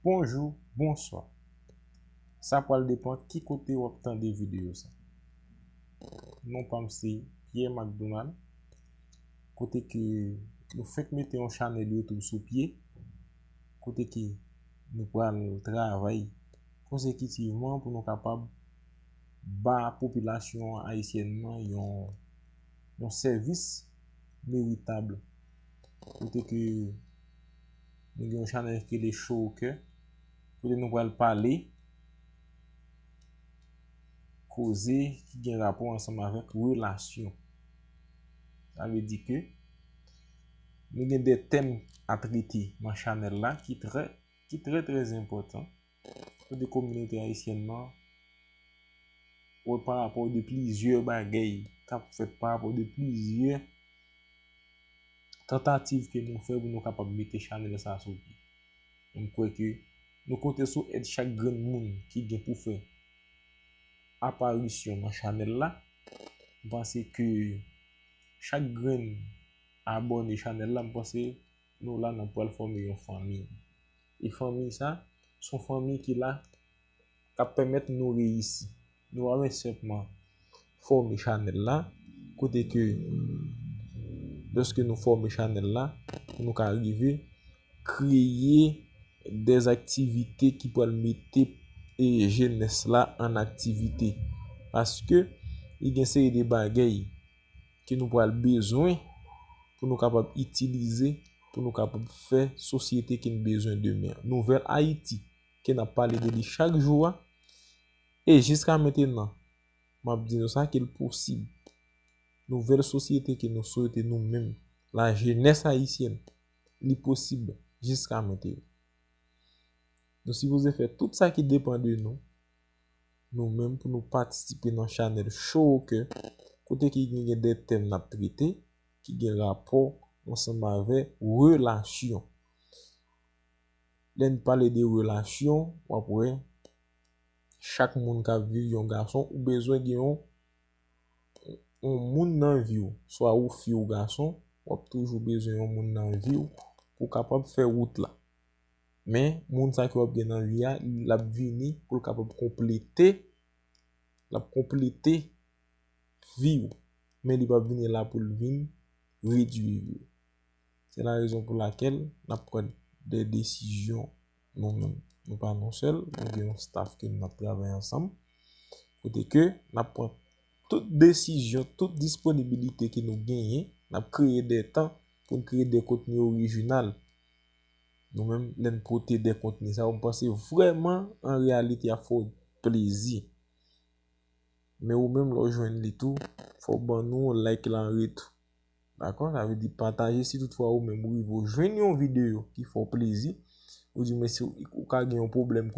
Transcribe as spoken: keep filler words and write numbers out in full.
Bonjou, bonswa. Sa pral depann ki kote w ap tande videyo sa. Non pa m se Pierre McDonald, kote ke nou fenk mete yon chanèl YouTube sou pye, kote ke nou pral travay konsekitivman pou nou kapab ba popilasyon ayisyèn nan yon, yon sèvis meritab. Kote ke nou gen yon chanèl ki rele Show Cœur, kote nou pral pale koze ki gen rapò ansanm avèk relasyon. Sa vle di ke nou gen de tèm a trete nan chanèl la ki trè, ki trè, trè enpòtan. Kote kominote ayisyèn nan wè pa rapò de plizyè bagay k ap fèt, pa rapò de plizyè tantativ ke nou fè pou nou kapab mete chanèl sa sou pye. M kwè ke nou konte sou èd chak grenn moun ki gen pou fè aparisyon nan chanèl la. M panse ke chak grenn abòne chanèl la, m panse nou la, nou pral fòme yon fanmi. E fanmi sa, se yon fanmi ki la, k ap pèmèt nou reyisi. Nou pa mèt senpman fòme chanèl la, kote ke lòske nou fòme chanèl la, nou ka rive kreye dèzaktivite ki pral mete, e, jenès la an aktivite. Paske li gen seri de bagay ke nou pral bezwen pou nou kapab itilize, pou nou kapab fè sosyete ke n bezwen demen an. Nouvèl Ayiti, ke n ap pale de li chak jou a, e jiska mentenan, m ap di nou sa ke l posib. Nouvèl sosyete ke nou swete nou menm, lajenès ayisyèn, li posib jiska mentenan. Nou sipoze fè tout sa ki depann de nou, nou menm, pou nou patisipe nan chanèl Show Cœur, kote ki gen, gen de tèm n ap trete, ki gen rapò ansanm avè relasyon. Lè n pale de relasyon, w ap wè, chak moun k ap viv, yon gason, ou bezwen gen yon, yon moun nan vi w. Swa ou fi ou gason, w ap toujou bezwen yon moun nan vi w pou w kapab fè wout la. Men, moun sa ke w ap gen nan vi a, l ap vini pou l kapab konplete, l ap konplete vi w. Men li p ap vini la pou l vin redui vi w. Se la rezon pou lakèl n ap pran de desizyon nou menm. Nou pa nou sèl, nou gen yon staff ke n ap travay ansanm. Kote ke n ap pran tout desizyon, tout disponibilite ke nou genyen, n ap kreye de tan pou n kreye de kontni orijinal. Nou menm, lè n pote de kontni sa yo, m panse vrèman, an reyalite, y ap fè w plezi. Men ou menm, lè w jwenn li tou, fò w ban nou like la an retou. Dakò? Sa vle di pataje si toutfwa ou menm ou rive w jwenn yon videyo ki fè w plezi. Ou di, men si ou, ou ka gen yon pwoblèm